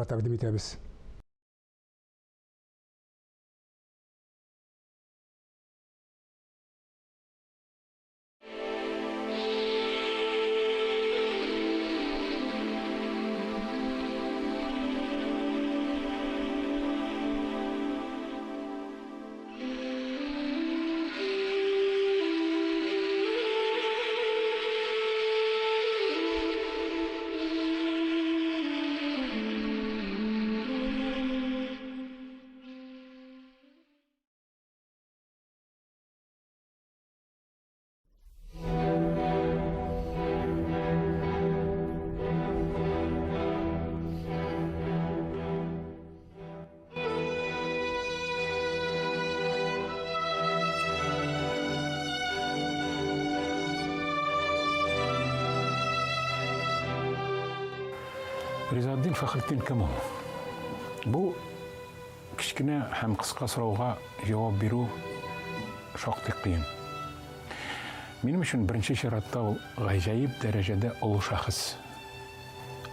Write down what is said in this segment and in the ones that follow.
Тәкъдим итәбез. Ризаэтдин Фәхретдин кем ул? Бу кечкенә һәм кыска сорауга җавап бирү шактый кыен. Минем өчен беренче чиратта ул гаҗәеп дәрәҗәдә олы шәхес.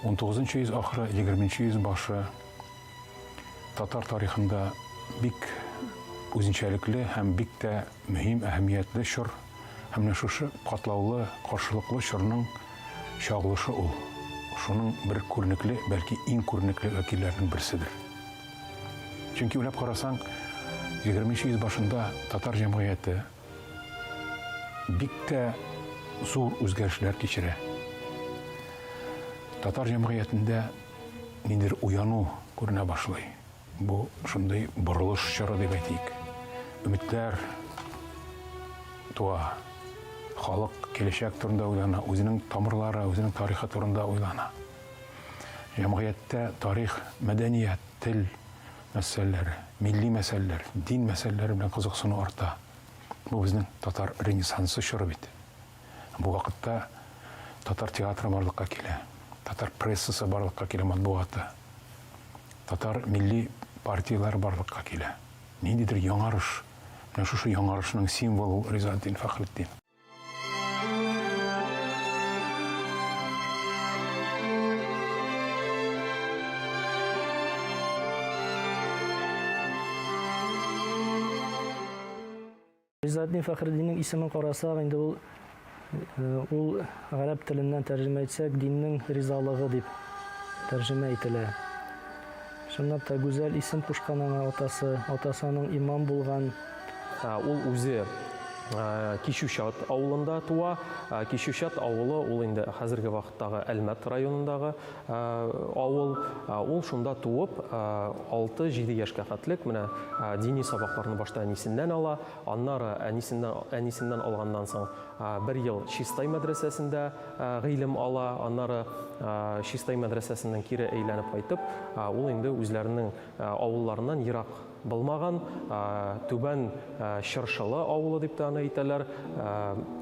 19 йөз ахыры, 20 йөз башы татар тарихында бик үзенчәлекле һәм бик тә мөһим, әһәмиятле чор. Һәм менә шушы катлаулы, каршылыклы чорның чагылышы ул. Шуның бер күренекле, бәлки иң күренекле вәкилләренең берседер. Чөнки уйлап карасаң, 20 йөз башында татар җәмгыяте бик тә зур үзгәрешләр кичерә. Татар җәмгыятендә ниндидер уяну күренә башлый. Бу шундый борылыш чоры дип әйтик. Өметләр туа. Халык киләчәк турында уйлана, үзенең тамырлары, үзенең тарихы турында уйлана. Җәмгыятьтә тарих, мәдәният, тел мәсьәләләре, милли мәсьәләләр, дин мәсьәләләре белән кызыксыну арта. Бу безнең татар ренессансы чоры бит. Бу вакытта татар театры барлыкка килә, татар прессасы барлыкка килә, матбугаты. Татар милли партияләре барлыкка килә. Ниндидер яңарыш. Менә шушы яңарышның символы ул Ризаэтдин Фәхретдин. Ризаэтдин Фәхретдиннең исемен карасак, инде ул э, ул гарәп теленнән тәрҗемә итсәк, диннең ризалыгы дип тәрҗемә ителә. Чынлап та гүзәл исем кушкан аңа атасы. Атасы аның имам булган. Ул үзе Кичүчат авылында туа. Кичүчат авылы ул инде хәзерге вакыттагы Әлмәт районындагы авыл. Ул шунда туып, 6-7 яшькә хәтлек менә дини сабакларны башта әнисеннән ала, аннары әнисеннән, әнисеннән алганнан соң бер ел Чистай мәдрәсәсендә гыйлем ала, аннары Чистай мәдрәсәсеннән кире әйләнеп кайтып, ул инде үзләренең авылларыннан ерак булмаган Түбән Чыршылы авылы дип тә аны әйтәләр.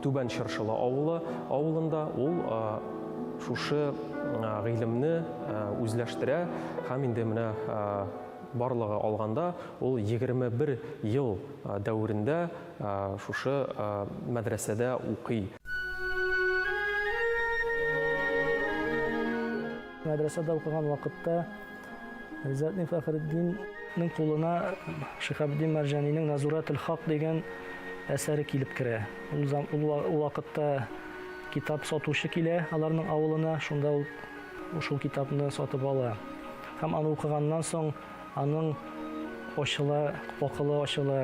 Түбән Чыршылы авылы авылында ул шушы гыйлемне үзләштерә һәм инде менә барлыгы алганда ул 21 ел дәверендә шушы мәдрәсәдә укый. Мәдрәсәдә укыган вакытта Ризаэтдин Фәхретдиннең кулына Шиһабетдин Мәрҗанинең Назурател Хак дигән әсәре килеп керә. Ул, ул, ул вакытта китап сатучы килә аларның авылына, шунда ул шул китапны сатып ала. Һәм аны укыганнан соң аның ачыла, акылы ачыла,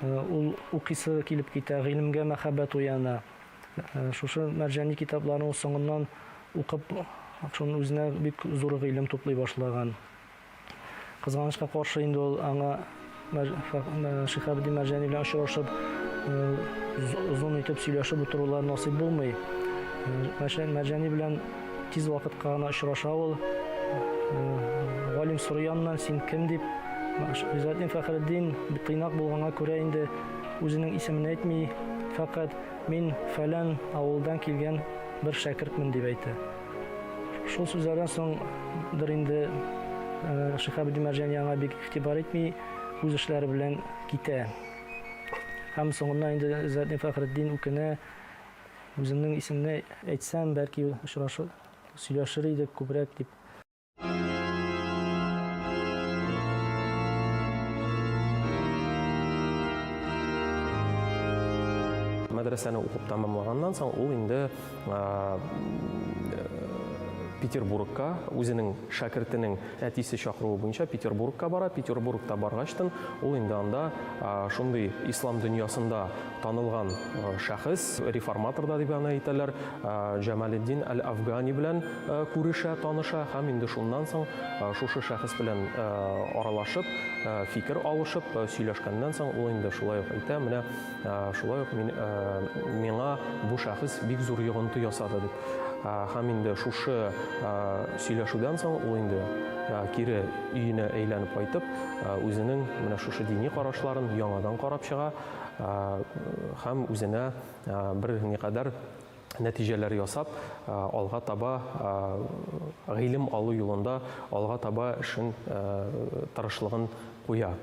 э, ул укыйсы килеп китә, гыйлемгә мәхәббәт уяна. Э, шушы Мәрҗани китапларын ул соңыннан укып, шуның үзенә бик зур гыйлем туплый башлаган. Кызганычка каршы инде ул аңа Шиһабетдин Мәрҗани белән очрашып, э, озын итеп сөйләшеп утырулар насыйп булмый. Э, Мәрҗани белән тиз вакытка гына очраша ул. Галим сорый аннан, син кем дип. Ризаэтдин Фәхретдин тыйнак булганга күрә инде үзенең исемен әйтми, фәкать Мин фәлән авылдан килгән бер шәкертмен, дип әйтә. Шул сүзләрдән соңдыр инде э, Шиһабетдин Мәрҗани аңа бик игътибар итми, үз эшләре белән китә. Һәм соңыннан инде Иззәтдин Фәхретдин үкенә, үземнең исемне әйтсәм, бәлки очрашыр, сөйләшер идек күбрәк дип. Мәдрәсәне укып тәмамлаганнан соң ул инде Петербургка үзенең шәкертенең әтисе чакыруы буенча Петербургка бара. Петербургта баргачтын ул инде анда шундый ислам дөньясында танылган шәхес, реформатор да дип аны әйтәләр, Җамалетдин әл-Афгани белән күрешә, таныша һәм инде шуннан соң шушы шәхес белән аралашып, фикер алышып, сөйләшкәннән соң ул инде шулай ук әйтә, менә шулай ук мин, миңа бу шәхес бик зур йогынты ясады дип. Һәм инде шушы сөйләшүдән соң ул инде кире өенә әйләнеп кайтып, үзенең менә шушы дини карашларын яңадан карап чыга һәм үзенә бер никадәр нәтиҗәләр ясап, алга таба гыйлем алу юлында алга таба эшен, тырышлыгын куя.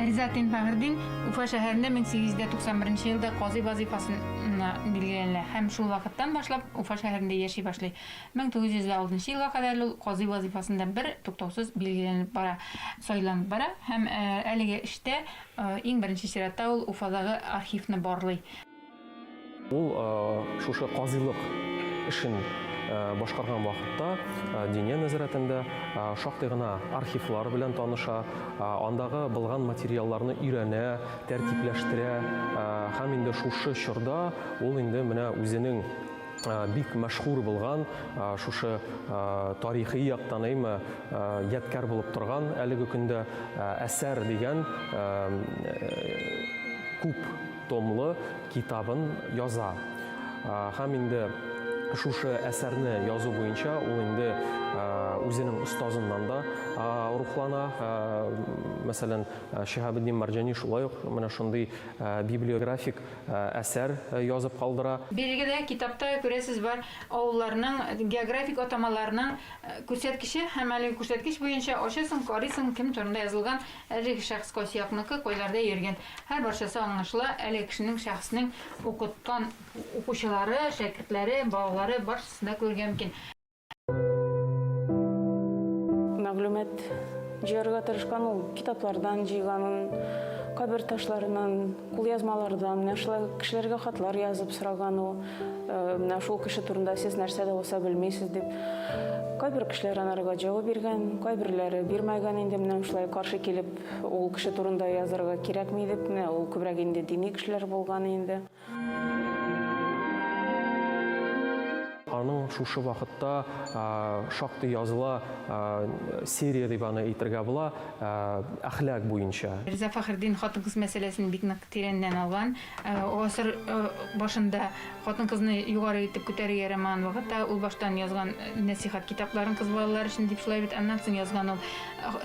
Ризатдин Фәхретдин Уфа шәһәрендә 1891 елда казый вазыйфасына билгеләнә һәм шул вакыттан башлап Уфа шәһәрендә яши башлый. 1906 елга кадәр ул казый вазыйфасында бер туктаусыз билгеләнеп бара, сайланып бара һәм әлеге эштә иң беренче чиратта ул Уфадагы архивны барлый. Ул шушы казыйлык эшен башкарган вакытта Диния нәзарәтендә шактый гына архивлар белән таныша, андагы булган материалларны өйрәнә, тәртипләштерә һәм инде шушы чорда ул инде менә үзенең бик мәшһүр булган, шушы тарихи яктан әйме ядкәр булып торган әлеге көндә әсәр дигән күп томлы китабын яза. Һәм инде шушы әсәрне язу буенча ул инде үзенең остазыннан да рухлана. Мәсәлән, Шиһабетдин Мәрҗани шулай ук менә шундый библиографик әсәр язып калдыра. Бирегә дә китапта, күрәсез, бар авылларның географик атамаларының күрсәткече һәм әлеге күрсәткеч буенча ачасың, карыйсың, кем турында язылган, әлеге шәхес кайсы якныкы, кайларда йөргән. Һәр барчасы аңлашыла, әлеге кешенең, шәхеснең укыткан укучылары, шәкертләре, балалары барчысын да күрергә мөмкин. Мәгълүмат җыярга тырышкан ул китаплардан җыйганын, кабер ташларыннан, кулъязмалардан, менә шулай кешеләргә хатлар язып сораган ул. Э, менә шул кеше турында сез нәрсә дә булса белмисез дип. Кайбер кешеләр анарга җавап биргән, кайберләре бирмәгән инде менә шулай каршы килеп ул кеше турында язарга кирәкми дип, менә ул күбрәк инде дини кешеләр булган инде. Аның шушы вакытта шактый языла серия дип аны әйтергә була, әхлак буенча. Риза Фәхретдин хатын-кыз мәсьәләсен бик нык тирәннән алган. Гасыр башында хатын-кызны югары итеп күтәрергә ярамаган вакытта ул баштан язган нәсыйхәт китапларын кыз балалар өчен дип шулай бит, аннан соң язган ул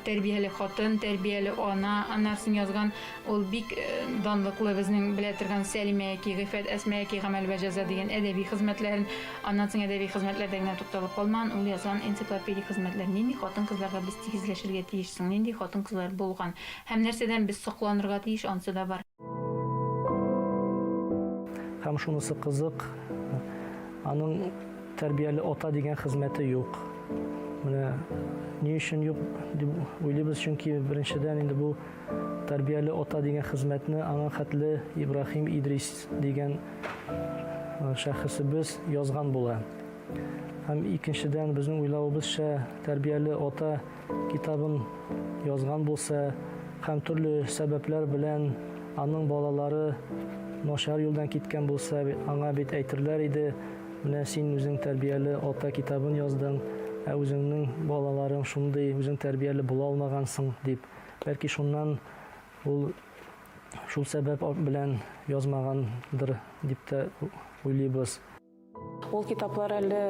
Тәрбияле хатын, тәрбияле ана, аннан соң язган Ул бик данлыклы безнең белә торган Сәлимә яки Гыйффәт, Әсма яки Гамәл вә җәза дигән әдәби хезмәтләрен. Аннан соң әдәби хезмәтләрдә генә тукталып калмаган, ул язган энциклопедик хезмәтләр. Нинди хатын-кызларга без тигезләшергә тиеш соң? Нинди хатын-кызлар булган? Һәм нәрсәдән без сакланырга тиеш, ансы да бар. Һәм шунысы кызык, аның Тәрбияле ата дигән хезмәте юк. Менә ни өчен юк дип уйлыйбыз, чөнки беренчедән инде бу тәрбияле ата дигән хезмәтне аңа хәтле Ибраһим Идрис дигән э, шәхесебез язган була. Һәм икенчедән безнең уйлавыбызча тәрбияле ата китабын язган булса һәм төрле сәбәпләр белән аның балалары начар юлдан киткән булса, аңа бит әйтерләр иде, менә син үзең тәрбияле ата китабын яздың, ә үзеңнең балаларың шундый, үзең тәрбияле була алмагансың, дип. Бәлки шуннан ул шул сәбәп белән язмагандыр дип тә уйлыйбыз. Ул китаплар әле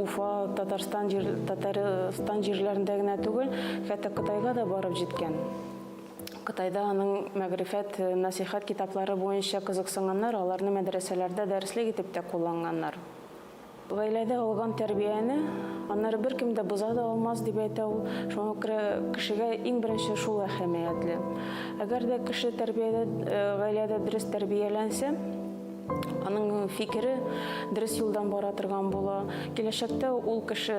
Уфа, Татарстан җир, Татарстан җирләрендә генә түгел, хәтта Кытайга да барып җиткән. Кытайда аның мәгърифәт, насихәт китаплары буенча кызыксынганнар, аларны мәдрәсәләрдә дәреслек итеп тә кулланганнар. Гаиләдә алган тәрбияне аннары беркем дә боза да алмас, дип әйтә ул. Шуңа күрә кешегә иң беренче шул әһәмиятле. Әгәр дә кеше тәрбиядә, гаиләдә дөрес тәрбияләнсә, Аның фикере дөрес юлдан бара торган була. Киләчәктә ул кеше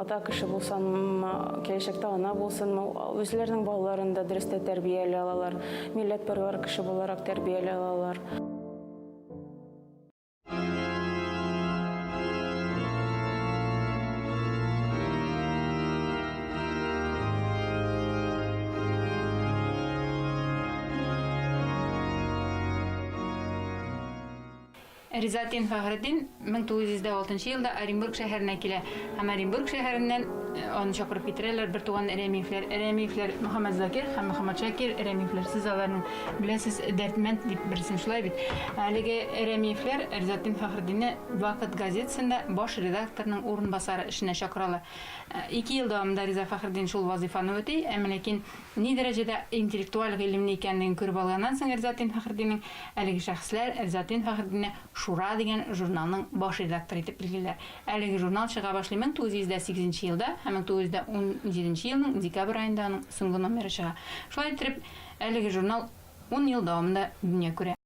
ата кеше булсынмы, киләчәктә ана булсынмы, үзләренең балаларын да дөрес тә тәрбияли алалар, милләтпәрвәр кеше буларак тәрбияли алалар. Ризатдин Фәхретдин 1906 елда Оренбург шәһәренә килә һәм Оренбург шәһәреннән э, аны чакырып китерәләр бертуган Рәмиевләр. Рәмиевләр Мөхәммәд Закир һәм Мөхәммәд Шакир Рәмиевләр. Сез аларның беләсез, Дәрдмәнд дип берсен шулай бит. Әлеге Рәмиевләр Ризатдин Фәхретдинне Вакыт газетасында баш редакторның урынбасары эшенә чакыралар. Э, ике ел дәвамында Риза Фәхретдин шул вазыйфаны үти, әмма ләкин Ни дәрәҗәдә интеллектуаль гыйлемле икәнлеген күреп алганнан соң Ризатдин Фәхретдиннең әлеге шәхесләр Ризатдин Фәхретдинне Шура дигән журналның баш редакторы итеп билгелиләр. Әлеге журнал чыга башлый 1908 нче елда һәм 1917 елның декабрь аенда аның соңгы номеры чыга. Шулай иттереп, әлеге журнал ун ел дәвамында дөнья күрә.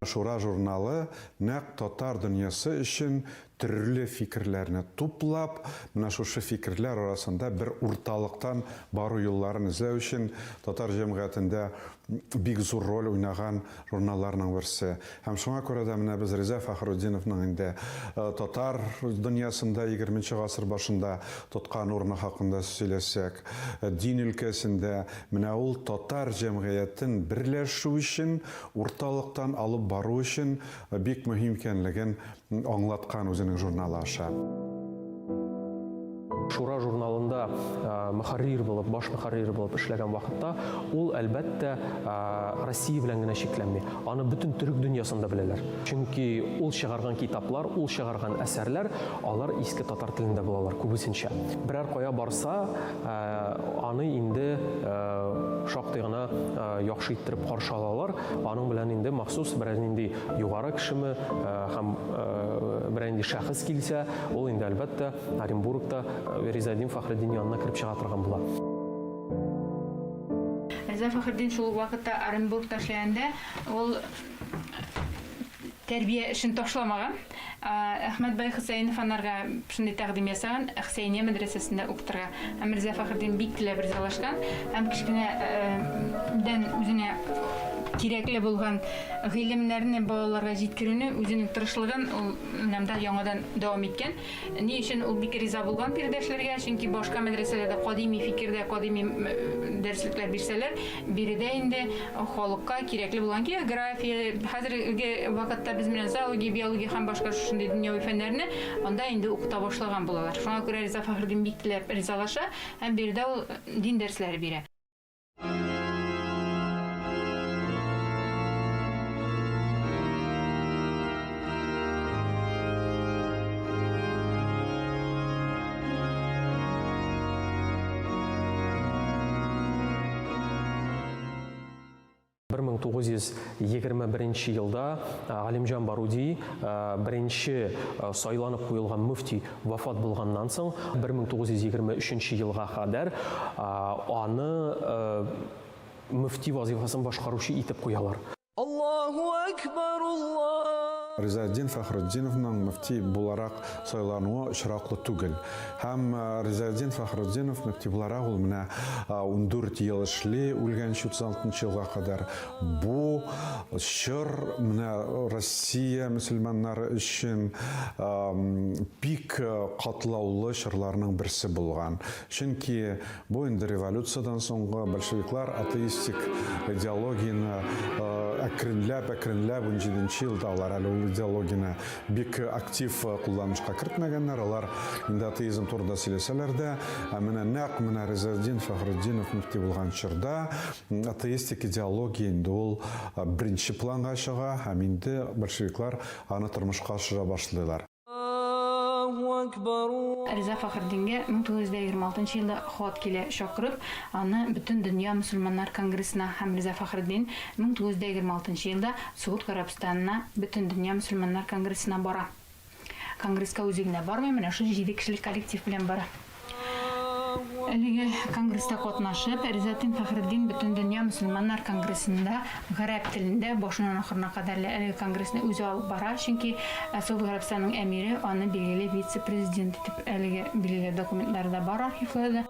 Шура журналы нәкъ татар дөньясы өчен төрле фикерләрне туплап, менә шушы фикерләр арасында бер урталыктан бару юлларын эзләү өчен татар җәмгыятендә бик зур роль уйнаган журналларның берсе. Һәм шуңа күрә дә менә без Риза Фәхретдиновның инде татар дөньясында егерменче гасыр башында тоткан урыны хакында сөйләсәк, дин өлкәсендә менә ул татар җәмгыятен берләшү өчен урталыктан алып бару өчен бик мөһим икәнлеген аңлаткан үзенең журналы аша. Шура журналында мөхәррир булып, баш мөхәррир булып эшләгән вакытта ул, әлбәттә, Россия белән генә чикләнми. Аны бөтен төрек дөньясында беләләр. Чөнки ул чыгарган китаплар, ул чыгарган әсәрләр, алар иске татар телендә булалар күбесенчә. Берәр кая барса, Аны инде шактый гына яхшы иттереп каршы алалар. Аның белән инде махсус берәр нинди югары кешеме һәм берәр нинди шәхес килсә, ул инде әлбәттә Оренбургта Ризаэддин Фәхретдин янына кереп чыга торган була. Риза Фәхретдин шул ук вакытта Оренбургта эшләгәндә, ул тәрбия эшен ташламаган. Әхмәт бай Хөсәенов анарга шундый тәкъдим ясаган, Хөсәения мәдрәсәсендә укытырга. Һәм Риза Фәхретдин бик теләп ризалашкан һәм кечкенәдән үзенә кирәкле булган гыйлемнәрне балаларга җиткерүне үзенең тырышлыгын ул менә монда яңадан дәвам иткән. Ни өчен ул бик риза булган биредә эшләргә? Чөнки башка мәдрәсәләрдә кадими фикердә, кадими дәреслекләр бирсәләр, биредә инде халыкка кирәкле булган география, хәзерге вакытта без менә зоология, биология һәм башка шушындый дөньяви фәннәрне анда инде укыта башлаган булалар. Шуңа күрә Риза Фәхретдин бик теләп ризалаша һәм биредә ул дин дәресләре бирә. 1921 елда Галимҗан Баруди беренче сайланып куелган мөфти вафат булганнан соң 1923 елга кадәр аны мөфти вазифасын башкаручы итеп куялар. Аллаһу әкбәр, Аллаһ. Ризаэддин Фәхретдиновның мөфти буларак сайлануы очраклы түгел. Һәм Ризаэддин Фәхретдинов мөфти буларак ул менә 14 ел эшли, үлгәнче 36 нчы елга кадәр. Бу чор менә Россия мөселманнары өчен бик катлаулы чорларның берсе булган. Чөнки Бу инде революциядән соңгы большевиклар атеистик идеологияне әкренләп, әкренләп унҗиденче елда алар әле ул идеологияне бик актив кулланышка кертмәгәннәр. Алар инде атеизм турында сөйләсәләр дә, ә менә нәкъ менә Ризаэддин Фәхретдинов мөфти булган чорда атеистик идеология инде ул беренче планга чыга һәм инде большевиклар аны тормышка ашыра башлыйлар. Риза Фәхретдингә 1926 елда хат килә, чакырып, аны Бөтендөнья мөселманнар конгрессына һәм Риза Фәхретдин 1926 елда Согуд Гарәбстанына Бөтендөнья мөселманнар конгрессына бара. Конгресска үзе генә бармый, менә шул җиде кешелек коллектив белән бара. Әлеге конгресста катнашып, Ризаэтдин Фәхретдин Бөтендөнья мөселманнар конгрессында гарәп телендә башыннан ахырына кадәрле әлеге конгрессны үзе алып бара, чөнки Сауд Гарәбстанының әмире аны билгели вице-президент итеп, әлеге билгеле документлары да бар архивларда.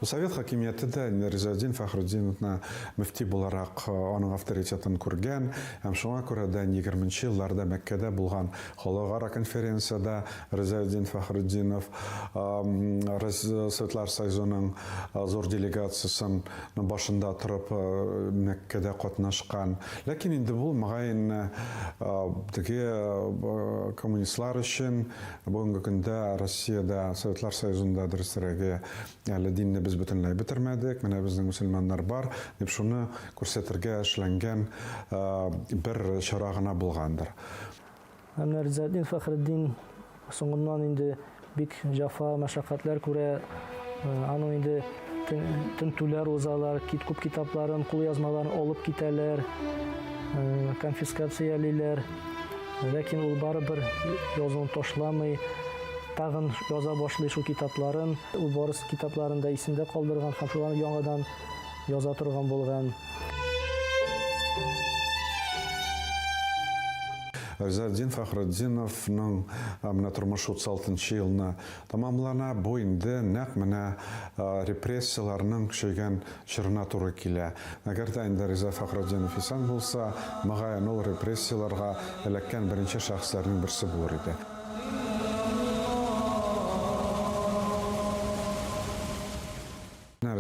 Совет хакимияте дә Ризаэтдин Фәхретдиновны мөфти буларак аның авторитетын күргән һәм шуңа күрә дә егерменче елларда Мәккәдә булган халыкара конференциядә Ризаэтдин Фәхретдинов Советлар Союзының зур делегациясен башында торып Мәккәдә катнашкан. Ләкин инде бу мөгаен теге коммунистлар өчен бүгенге көндә Россиядә, Советлар Союзында дөресрәге, әле динне без бөтенләй бетермәдек, менә безнең мөселманнар бар, дип шуны күрсәтергә эшләнгән бер чара гына булгандыр. Ә менә Ризаэтдин Фәхретдин соңыннан инде бик җәфа, мәшәкатьләр күрә, аның инде тентүләр узалар, күп китапларын, кулъязмаларын алып китәләр, конфискациялиләр. Ләкин ул барыбер язуын ташламый, тагын яза башлый шул китапларын. Ул барысы китапларын да исендә калдырган һәм шуларны яңадан яза торган булган. Ризаэтдин Фәхретдиновның менә тормышы 36 елны тәмамлана. Бу инде нәкъ менә репрессияләрнең көчәйгән чорына туры килә. Әгәр дә инде Риза Фәхретдинов исән булса, мөгаен ул репрессияләргә эләккән беренче шәхесләрнең берсе булыр иде.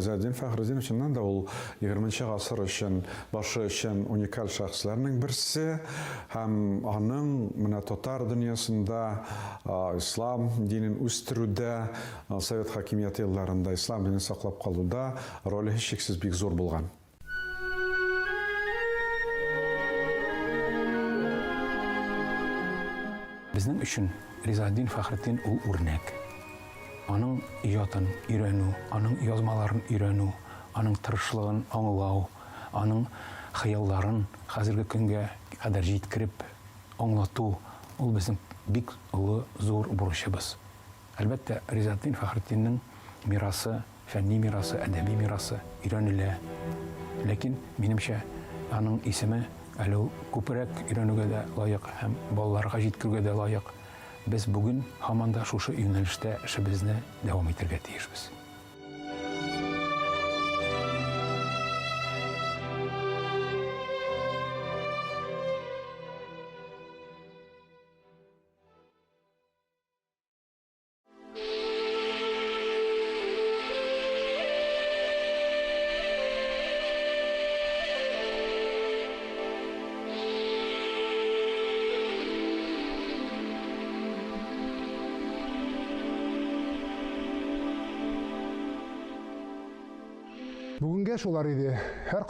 Ризаэтдин Фәхретдинов чыннан да ул егерменче гасыр өчен, башы өчен уникаль шәхесләрнең берсе һәм аның менә татар дөньясында ислам динен үстерүдә, совет хакимияте елларында ислам динен саклап калуда роле һичшиксез бик зур булган. Безнең өчен Ризаэтдин Фәхретдин ул үрнәк. Аның иҗатын өйрәнү, аның язмаларын өйрәнү, аның тырышлыгын аңлау, аның хыялларын хәзерге көнгә кадәр җиткереп аңлату, ул безнең бик олы, зур бурычыбыз. Әлбәттә, Ризаэтдин Фәхретдиннең мирасы, фәнни мирасы, әдәби мирасы өйрәнелә. Ләкин, минемчә, аның исеме әле ул күбрәк өйрәнүгә дә лаек һәм балаларга җиткерүгә дә лаек. Без бүген һаман да шушы юнәлештә эшебезне дәвам итәргә тиешбез. Бүгенгә шулар иде. Һәр